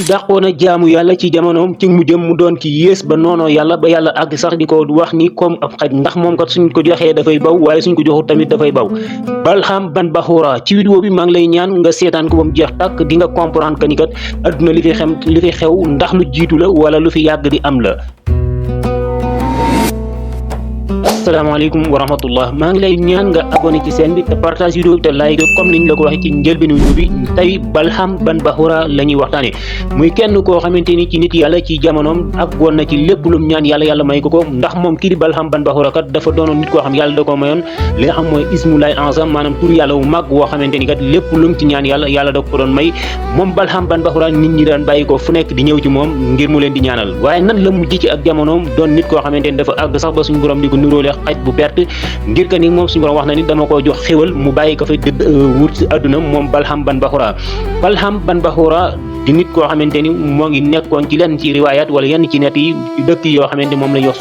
dàqoon a jaamu yàlla ci jamonoom ci mu jëm mu doon ki yées ba noonoo yàlla ba yàlla àgg sax di ko wax ni comme ab xaj ndax moom kat suñ ko joxee dafay baw waaye suñ ko joxul tamit dafay baw. Balham ban Baxuura ci vidéo bi maa ngi lay ñaan nga seetaan ko ba mu jeex tàkk di nga comprendre que ni kat adduna li fi xew ndax lu jiitu la wala lu fi yàgg di am la. asalaamaaleykum wa rahmatullah maa ngi lay ñaan nga abonné ci chaîne bi te partage vidéo bi te like comme niñ la ko waxee ci njëlbéenu vidéo bi tey Balham ban Baxuura la ñuy waxtaane muy kenn koo xamante ni ci nit yàlla ci jamonoom ak woon na ci lépp lum ñaan yàlla may ko ndax moom kii di Balham ban Baxuura kat dafa doonoon nit koo xam yàlla da ko mayoon li nga xam mooy ismulaay ansam maanaam tur yàlla wu mag woo xamante ni kat lépp lum ci ñaan yàlla da ko doon may moom Balham ban Baxuura nit ñi daan bàyyi ko fu nekk di ñëw ci moom ngir mu leen di ñaanal waaye nan la mujj ci ak jamonoom doon nit koo xamante ni dafa àgg sax ba suñu borom di ko nuróole xaj bu perte ngir que ni moom suñu borom wax na ni dama ko jox xéwal mu bàyyi ko fa wut ci àdduna moom Balham ban Baxuura Balham ban Baxuura di nit koo xamante ni moo ngi nekkoon ci lenn ci riwayat wala yenn ci net yi dëkk yoo xamante moom la ñuy wax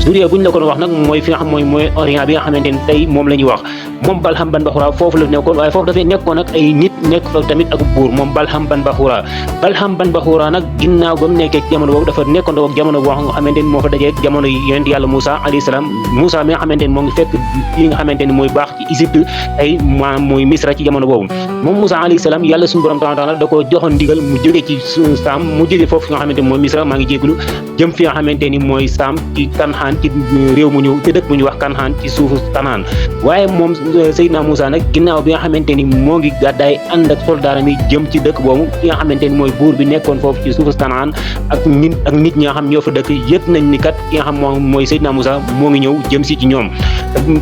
Suuriya buñ la ko wax nag mooy fi nga xam mooy Orient bi nga xamante ni tey moom la ñuy wax moom Balham ban Baxuura foofu la nekkoon waaye foofu dafay nekkoon ak ay nit nekk fa tamit ak buur moom Balham ban Baxuura Balham ban Baxuura nag ginnaaw ba mu nekkee ci jamono boobu dafa nekkoon ak jamono boo nga xamante ni moo fa dajee jamono yonent yàlla Moussa alayhi salaam Moussa mi nga xamante ni moo ngi fekk yi nga xamante ni mooy baax ci Égypte ay maanaam mooy Misra ci jamono boobu moom Moussa alayhi salaam yàlla suñu borom taala da ko joxoon ndigal mu jóge ci Saam mu jóge foofu fi nga xamante ni mooy Misra maa ngi jégalu jëm fi nga xamante ni mooy Saam ci Kanaan ci réew mu ñu ci dëkk bu ñu wax Kanaan ci suufu Kanaan waaye moom Seydina Moussa nag ginnaaw bi nga xamante ni moo ngi gàddaay ànd ak soldaaram yi jëm ci dëkk boobu ki nga xamante ni mooy buur bi nekkoon foofu ci suufu Kanaan ak nit ñi nga xam ñoo fa dëkk yëg nañ ni kat ki nga xam moom mooy Seydina Moussa moo ngi ñëw jëm si ci ñoom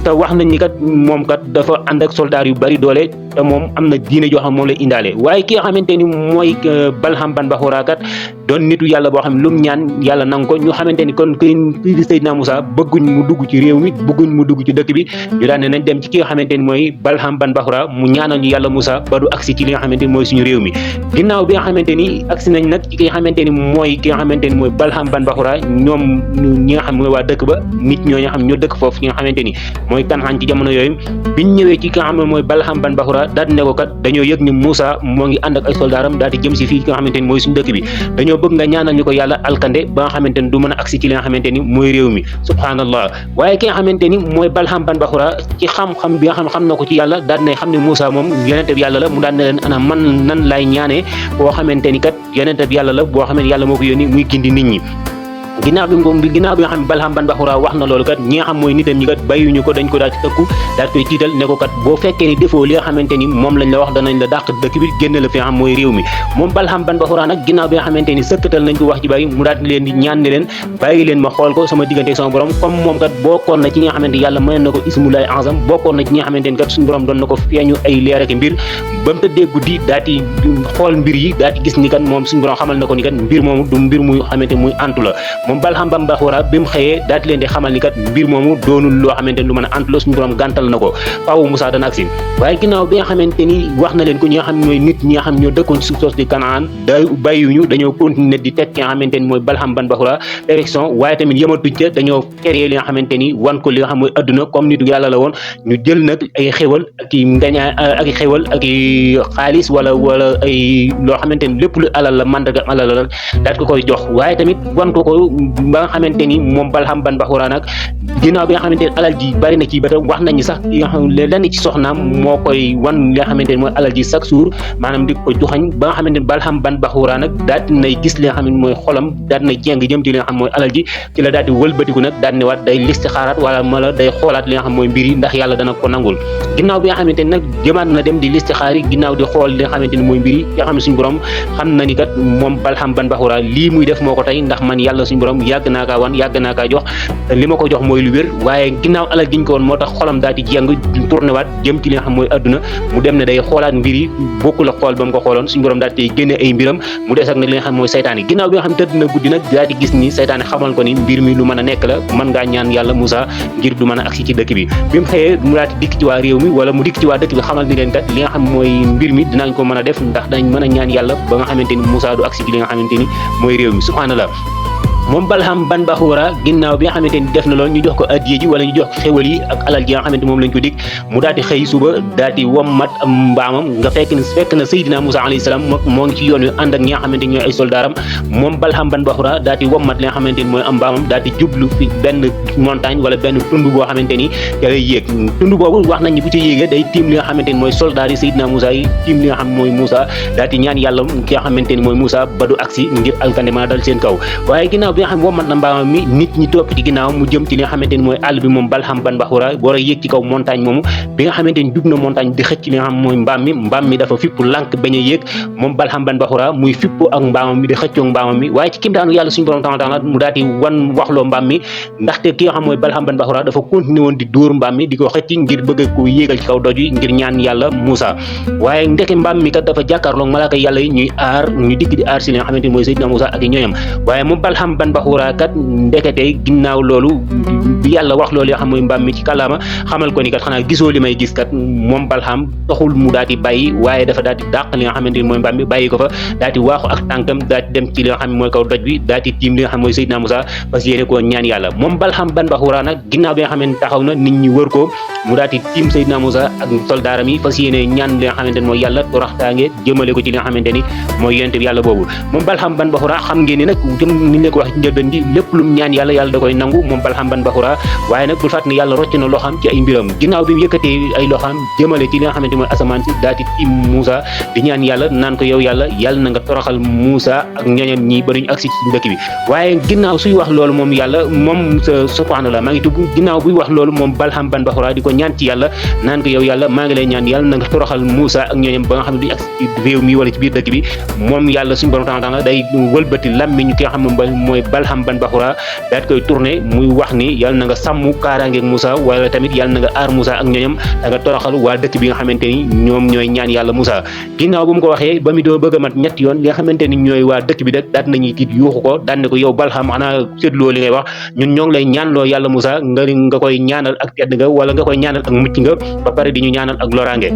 te wax nañ ni kat moom kat dafa ànd ak soldaar yu bari doole te moom am na diine joo xam moom lay indaale waaye ki nga xamante ni mooy Balham ban Baxuura kat doon nitu yàlla boo xam ne lu mu ñaan yàlla nangu ko ñu xamante ni kon kii di Seydina Moussa bëgguñ mu dugg ci réew mi bëgguñ mu dugg ci dëkk bi ñu daan ne nañ dem ci ki nga xamante ni mooy Balham ban Baxuura mu ñaanal ñu yàlla Moussa ba du agsi ci li nga xamante ni mooy suñu réew mi ginnaaw bi nga xamante ni agsi nañ nag ci ki nga xamante ni mooy ki nga xamante ni mooy Balham ban Baxuura ñoom ñi nga xam mooy waa dëkk ba nit ñoo xam ñoo dëkk foofu ñi nga xamante ni mooy Kanaan ci jamono yooyu biñ ñëwee ci ki nga xam ne mooy Balham ban Baxuura daal di ne ko kat dañoo yëg ni Moussa moo ngi ànd ak ay soldaaram daal di jëm si fii ki nga xamante ni mooy suñu dëkk bi dañoo bëgg nga ñaanal ñu ko yàlla alkande ba nga xamante ni du mën a agsi ci li nga xamante ni mooy réew mi subhanallah waaye ki nga xamante ni mooy Balham ban Baxuura ci xam-xam bi nga xam na ko ci yàlla daal ne xam ne Moussa moom yonente bi yàlla la mu daan ne leen ana man nan laay ñaanee boo xamante ni kat yonente bi yàlla la boo xamante yàlla moo ko yónni muy gindi nit ñi ginnaaw bi nga xam ne Balham ban Baxuura wax na loolu kat ñi nga xam mooy nitam ñi kat bàyyuñu ko dañ ko daal ci tëkku daal koy tiital ne ko kat boo fekkee ni defoo li nga xamante ni moom lañ la wax danañ la dàq dëkk bi génn la fi nga xam mooy réew mi moom Balham ban Baxuura nag ginnaaw bi nga xamante ni sëkkatal nañ ko wax ci bàyyi mu daal leen di ñaan ne leen bàyyi leen ma xool ko sama diggante sama borom comme moom kat bokkoon na ci nga xamante yàlla mayoon na ko ismulaay ansam bokkoon na ci nga xamante ni kat suñu borom doon na ko feeñu ay leer ak mbir ba mu tëddee guddi daal di xool mbir yi daal di gis ni kat moom suñu borom xamal na ko ni kat mbir moomu du mbir muy xamante muy antu la moom Balham ban Baxuura bi mu xëyee daal di leen di xamal ni kat mbir moomu doonul loo xamante ni lu mën a antu la suñu borom gàntal na ko faaw Moussa dana agsi waaye ginnaaw bi nga xamante ni wax na leen ko ñi nga xam ñooy nit ñi nga xam ñoo dëkkoon suuf soos di Kanaan day bàyyiwuñu dañoo continuer di teg ki nga xamante ni mooy Balham ban Baxuura élection waaye tamit yematuñ ca dañoo créer li nga xamante ni wan ko li nga xam mooy adduna comme nitu yàlla la woon ñu jël nag ay xéwal ak i ngañaay ak i xéwal ak i xaalis wala ay loo xamante ni lépp lu alal la mandaga alal la daal ko koy jox waaye tamit wan ko ba nga xamante ni moom Balham ban Baxuura nag ginnaaw bi nga xamante ni alal ji bari na ci bëtam wax nañu sax yi nga xam lenn ci soxnaam moo koy wan li nga xamante ni mooy alal ji chaque jour maanaam di ko joxañ ba nga xamante ni Balham ban Baxuura nag daal di nay gis li nga xam ne mooy xolam daal di nay jéng jëm ci li nga xam mooy alal ji ci la daal di wëlbatiku nag daal di ne waat day listixaaraat wala mala day xoolaat li nga xam mooy mbir yi ndax yàlla dana ko nangul ginnaaw bi nga xamante ni nag jëmaat na dem di listixaar yi ginnaaw di xool li nga xamante ni mooy mbir yi nga xam ne suñu borom xam na ni kat moom Balham ban Baxuura lii muy def moo ko tey ndax man yàlla suñu borom yàgg naa kaa wan yàgg naa kaa jox li ma ko jox mooy lu wér waaye ginnaaw alal giñ ko woon moo tax xolam daal di jeng tourné waat jëm ci li nga xam mooy adduna mu dem ne day xoolaat mbir yi bokkul ak xool ba mu ko xooloon suñu borom daal di génne ay mbiram mu des ak nag li nga xam mooy saytaane ginnaaw bi nga xam tëdd na guddi nag daal di gis ni saytaane xamal ko ni mbir mi lu mën a nekk la mën ngaa ñaan yàlla Moussa ngir du mën a agsi ci dëkk bi bi mu xëyee mu daal di dikk ci waa réew mi wala mu dikk ci waa dëkk bi xamal ni leen kat li nga xam mooy mbir mi dinañ ko mën a def ndax dañ mën a ñaan yàlla ba nga xamante ni Moussa du agsi ci li nga xamante ni mooy réew mi subhanallah moom Balham ban Baxuura ginnaaw bi nga xamante ni def na loolu ñu jox ko addiya ji wala ñu jox ko xéwal yi ak alal ji nga xamante moom lañ ko dig mu daal di xëy suba daal di wommat mbaamam nga fekk na Seydina Moussa alayhi salaam moo ngi ci yoon wi ànd ak ñi nga xamante ni ñooy ay soldaaram moom Balham ban Baxuura daal di wommat li nga xamante ni mooy am mbaamam daal di jublu fi benn montagne wala benn tund boo xamante ni da lay yéeg tund boobu wax nañ ni bu ci yéegee day tiim li nga xamante ni mooy soldaar yi Seydina Moussa yi tiim li nga xam mooy Moussa daal di ñaan yàlla ki nga xamante ni mooy Moussa ba du agsi ngir alkande mën a dal seen kaw waaye ginnaaw bi nga xam wommat na mbaamam mi nit ñi topp ci ginnaaw mu jëm ci li nga xamante ni mooy àll bi moom Balham ban Baxuura war a yéeg ci kaw montagne moomu bi nga xamante ni jub na montagne di xëcc li nga xam mooy mbaam mi dafa fippu lànk bañ a yéeg moom Balham ban Baxuura muy fippu ak mbaamam mi di xëccoo mbaamam mi waaye ci kim daanu yàlla suñu borom taala mu daal di waxloo mbaam mi ndaxte ki nga xam mooy Balham ban Baxuura dafa continué woon di dóor mbaam mi di ko xëcc ngir bëgg ko yéegal ci kaw doj yi ngir ñaan yàlla Moussa waaye ndeke mbaam mi kat dafa jàkkaarloog malaaka yàlla yi ñuy aar ñu dikk di aar si li nga xamante ni mooy Seydina Moussa ak i ñooñam waaye moom Balham ban Baxuura kat ndekete ginnaaw loolu bi yàlla wax loolu yoo xam mooy mbaam mi ci kàllaama xamal ko ni kat xanaa gisoo li may gis kat moom Balham taxul mu daal di bàyyi waaye dafa daal di dàq li nga xamante ni mooy mbaam mi bàyyi ko fa daal di waaxu ak tànkam daal di dem ci li nga xam mooy kaw doj bi daal di tiim li nga xam mooy Seydina Moussa parce que yéene koo ñaan yàlla moom Balham ban Baxuura nag ginnaaw bi nga xamante taxaw na nit ñi wër ko mu daal di tiim Seydina Moussa ak soldaaram yi fas yéene ñaan li nga xamante ni mooy yàlla toroxtaange jëmale ko ci li nga xamante ni mooy yonent bi yàlla boobu moom Balham ban Baxuura xam ngeen ni nag ni ñu ko wax ci njëlbeen gi lépp lu mu ñaan yàlla yàlla da koy nangu moom Balham ban Baxuura waaye nag bul fàtte ne yàlla rocc na loxam ci ay mbiram ginnaaw bi mu yëkkatee ay loxam jëmale ci li nga xamante mooy asamaan si daal di tiim Moussa di ñaan yàlla naan ko yow yàlla na nga toroxal Moussa ak ñoñam ñi ba duñu agsi ci dëkk bi waaye ginnaaw suy wax loolu moom yàlla moom subhanallah maa ngi tubb ginnaaw buy wax loolu moom Balham ban Baxuura di ko ñaan ci yàlla naan ko yow yàlla maa ngi lay ñaan yàlla na nga toroxal Moussa ak ñoñam ba nga xam ne duñu agsi ci réew mi wala ci biir dëkk bi moom yàlla suñu borom taala day wëlbati lammiñ ki nga xam ne mooy Balham ban Baxuura daal koy tourné muy wax ni yàlla na nga sàmm kaaraangeeg Moussa wala tamit yàlla na nga aar Moussa ak ñoñam da nga toroxal waa dëkk bi nga xamante ni ñoom ñooy ñaan yàlla Moussa ginnaaw bu mu ko waxee ba mu doo bëgg a mat ñetti yoon li nga xamante ni ñooy waa dëkk bi daat nañuy tiit yuuxu ko daan ne ko yow Balham xanaa seetloo li ngay wax ñun ñoo ngi lay ñaanloo yàlla Moussa nga koy ñaanal ak tedd nga wala nga koy ñaanal ak mucc nga ba pare di ñu ñaanal ak loraange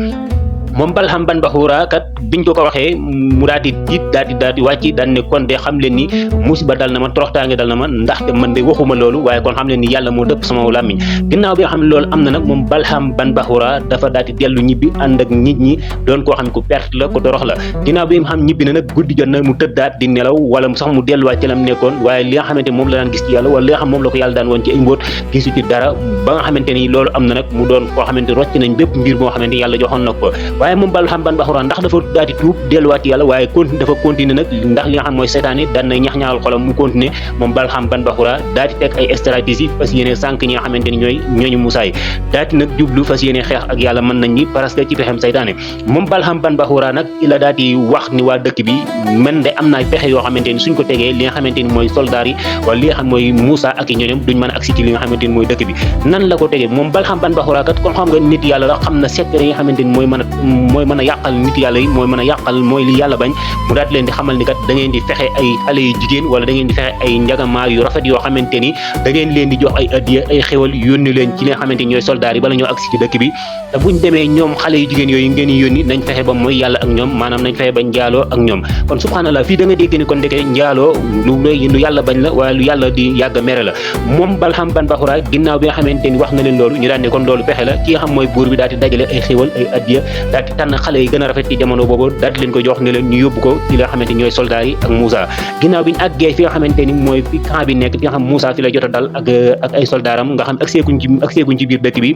moom Balham ban Baxuura kat biñ ko waxee mu daal di tiit daal di wàcc daan ne kon de xam leen ni musiba dal na ma toroxtaange dal na ma ndaxte man de waxuma loolu waaye kon xam leen ni yàlla moo dëpp sama làmmiñ ginnaaw bi nga xam ne loolu am na nag moom Balham ban Baxuura dafa daal di dellu ñibbi ànd ak nit ñi doon koo xam ne ku perte la ku torox la ginnaaw bi nga xam ñibbi na nag guddi jot na mu tëddaat di nelaw wala sax mu delluwaat ci lam nekkoon waaye li nga xamante moom la daan gis ci yàlla wala li nga xam moom la ko yàlla daan woon ci ay mbóot gisu ci dara ba nga xamante ni loolu am na nag mu doon koo xamante rocc nañ bépp mbir moo xamante yàlla joxoon na ko waaye moom Balham ban Baxuura ndax dafa daal di tuub delluwaat ci yàlla waaye dafa continuer nag ndax li nga xam mooy seytaane daan na ñax-ñaxal xolam mu continuer moom Balham ban Baxuura daal di teg ay stratégie fas yéene sànq ñi nga xamante ni ñooñu Moussa yi daal di nag jublu fas yéene xeex ak yàlla mën nañ ni parce que ci pexem seytaane moom Balham ban Baxuura nag ci la daal di wax ni waa dëkk bi man de am naa pexe yoo xamante ni suñ ko tegee li nga xamante ni mooy soldaar yi wala li nga xam mooy Moussa ak i ñooñam duñ mën a agsi ci li nga xamante ni mooy dëkk bi nan la ko tegee moom Balham ban Baxuura kat kon xam nga nit yàlla la xam na secret yi nga xamante ni mooy mën a yàqal nit yàlla yi mooy mën a yàqal mooy li yàlla bañ mu daat leen di xamal ni kat da ngeen di fexe ay xale yu jigéen wala da ngeen di fexe ay njagamaar yu rafet yoo xamante ni da ngeen leen di jox ay addiya ay xéwal yónni leen ci li nga xamante ni ñooy soldaar yi bala ñoo agsi ci dëkk bi te buñ demee ñoom xale yu jigéen yooyu ngeen yónni nañ fexe ba mooy yàlla ak ñoom maanaam nañ fexe ba njaaloo ak ñoom kon subhanallah fii da nga dégg ni kon ndeke njaaloo lu yàlla bañ la waaye lu yàlla di yàgg mere la moom Balham ban Baxuura ginnaaw bi nga xamante ni wax na leen loolu ñu daan ne kon loolu pexe la ki nga xam mooy buur bi daal di dajale ay xéwal ay addiya daal di tànn xale yi gën a rafet ci jamono boobu daal di leen ko jox ne leen ñu yóbbu ko ci li nga xamante ni ñooy soldaar yi ak Moussa ginnaaw bi ñu àggee fi nga xamante ni mooy fi camp bi nekk fi nga xam Moussa fi la jot a dal ak ay soldaaram nga xam ak seeguñ ci biir dëkk bi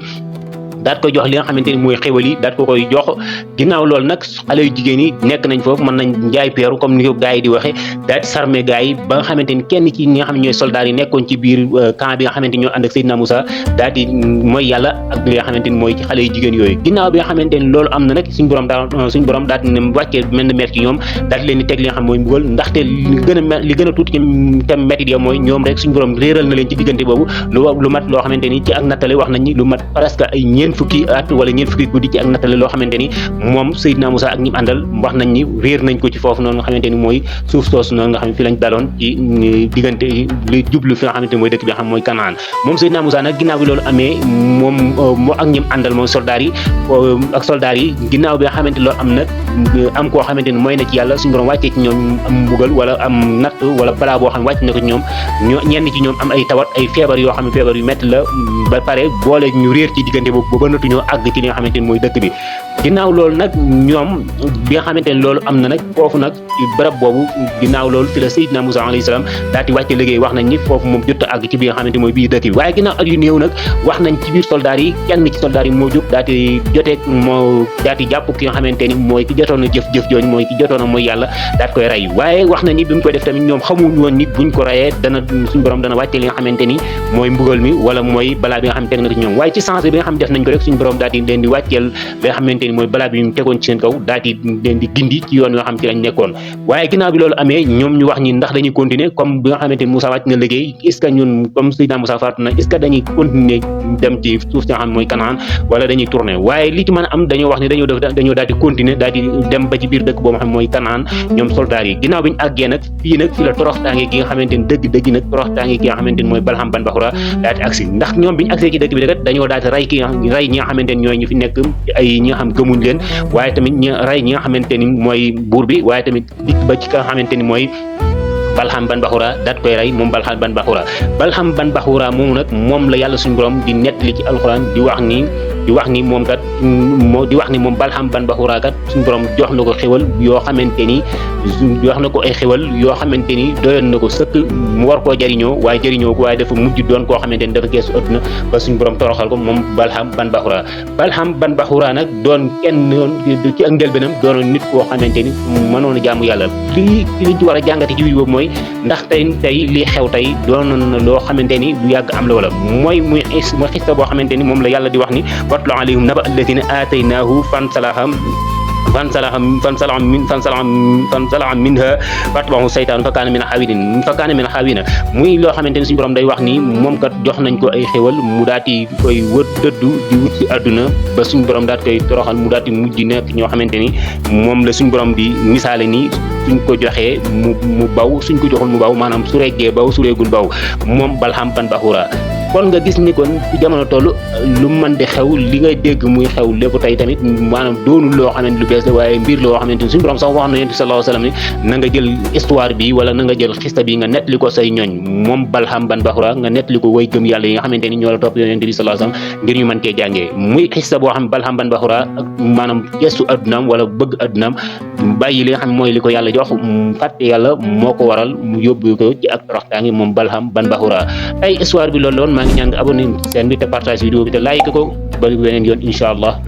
daat koy jox li nga xamante ni mooy xéwal yi daat ko koy jox ginnaaw loolu nag xale yu jigéen yi nekk nañ foofu mën nañ njaay peeru comme ni ko gars yi di waxe daat sarme gars yi ba nga xamante ni kenn ci ñi nga xam ne ñooy soldats yi nekkoon ci biir camp bi nga xamante ni ñoo ànd ak Seydina Moussa daal di mooy yàlla ak li nga xamante ni mooy ci xale yu jigéen yooyu ginnaaw bi nga xamante ni loolu am na nag suñ borom daat ne wàccee mel na mer ci ñoom daat leen di teg li nga xam mooy mbugal ndaxte li gën a tuuti ci tem métti ya mooy ñoom rek suñ borom réeral na leen ci diggante boobu lu mat loo xamante ni ci ak nattale wax nañ ni lu mat presque ay ñeent fukki at wala ñeent fukki guddi ci ak nattale loo xamante ni moom Seydina Moussa ak ñi àndal wax nañ ni réer nañ ko ci foofu noonu nga xamante ni mooy suuf soosu noonu nga xam ne fi lañ daloon ci diggante li jublu fi nga xamante ni mooy dëkk bi nga xam mooy Kanaan moom Seydina Moussa nag ginnaaw bi loolu amee moom moo ak ñim àndal moom soldaar yi ginnaaw bi nga xamante loolu am nag am koo xamante ni mooy na ci yàlla suñu borom wàccee ci ñoom am mbugal wala am natt wala balaa boo xam ne wàcc na ko ci ñoom ñenn ci ñoom am ay tawat ay feebar yoo xam ne feebar yu métti la ba pare boole ñu réer ci diggante boobu ba nëtuñoo àgg ci li nga xamante ni mooy dëkk bi ginnaaw loolu nag ñoom bi nga xamante ni loolu am na nag foofu nag ci barab boobu ginnaaw loolu fi la Seydina Moussa alayhi salaam daal di wàcce liggéey wax nañ ni foofu moom jot a àgg ci bi nga xamante ni mooy biir dëkk bi waaye ginnaaw at yu néew nag wax nañ ci biir soldaar yi kenn ci soldaar yi moo jóg daal di joteeg moo daal di jàpp ki nga xamante ni mooy ki jotoon a jëf jooju mooy ki jotoon a mooy yàlla daal koy rey waaye wax na ni bi mu koy def tamit ñoom xamuñ woon ni buñ ko reyee dana suñu borom dana wàcce li nga xamante ni mooy mbugal mi wala mooy balaa bi nga xam ne teg na ko ci ñoom waaye ci sens bi nga xam ne def nañ ko rek suñu borom daal di leen di wàcceel li nga xamante ni mooy balaa bi ñu tegoon ci seen kaw daal di leen di gindi ci yoon yoo xam ci lañ nekkoon waaye ginnaaw bi loolu amee ñoom ñu wax ñi ndax dañuy continuer comme bi nga xamante ni Moussa wàcc na liggéey est-ce que ñun comme Seydina Moussa faatu na est-ce que dañuy continuer dem ci suuf si nga xam mooy Kanaan wala dañuy tourner waaye li ci mën a am dañoo wax ni dañoo daal di continuer daal di dem ba ci biir dëkk boo xam mooy Kanaan ñoom soldaar yi ginnaaw bi ñu àggee nag fii nag fi la toroxtaange gi nga xamante ni dëgg nag toroxtaange gi nga xamante ni mooy Balham ban Baxura daal di agsi ndax ñoom bi ñu agsee ci dëkk bi rek dañoo daal di rey ñi nga xamante ni ñooy ñu fi nekk ay ñi nga xam gëmuñ leen waaye tamit rey ñi nga xamante ni mooy buur bi waaye tamit dikk ba ci nga xamante ni mooy Balham ban Baxura daat koy rey moom Balham ban Baxura moomu nag moom la yàlla suñu borom di nettali ci alxuraan di wax ni moom kat di wax ni moom Balham ban Baxura kat suñu borom jox na ko xéwal yoo xamante ni doyoon na ko sëkk mu war koo jëriñoo waaye dafa mujj doon koo xamante ni dafa geesu ëpp na ba suñu borom toroxal ko moom Balham ban Baxura nag doon kenn ci ak njëlbéenam doonoon nit koo xamante ni mënoon a jaamu yàlla liñ ci war a jàngate ci biir boobu mooy ndax tey lii xew tey doonoon na loo xamante ni lu yàgg am la wala mooy xista boo xamante ni moom la yàlla di wax ni watlu alayhim naba alladina aataynaahu fansalaha minha fatbahu saytaan fa kaana min xaawina muy loo xamante ni suñu borom day wax ni moom kat jox nañ ko ay xéwal mu daati koy wër dëddu di wut ci àdduna ba suñu borom daat koy toroxal mu daati mujj nekk ñoo xamante ni moom la suñu borom di misaale ni suñ ko joxee mu baw suñ ko joxul mu baw maanaam su reggee baw su reegul baw moom Balham ban Baxura kon nga gis ni kon ci jamono toll lu mën di xew li ngay dégg muy xew lépp tey tamit maanaam doonul loo xamante lu bees la waaye mbir loo xamante ni suñu borom sax wax na yonent bi sallallahu alayhi wasallam ni na nga jël histoire bi wala na nga jël xista bi nga nettali ko say ñooñ moom Balham ban Baxura nga nettali ko way gëm yàlla yi nga xamante ni ñoo la topp yonent bi sallallahu alayhi wasallam ngir ñu mën cee jàngee muy xista boo xam Balham ban Baxura ak maanaam gestu addunaam wala bëgg addunaam bàyyi li nga xam mooy li ko yàlla jox fàtte yàlla moo ko waral mu yóbbu ko ci ak toroxtaange moom Balham ban Baxura tey histoire bi loolu loon maa ngi ñaan nga abonné seen bi te partage vidéo bi te like ko ba beneen yoon incha allah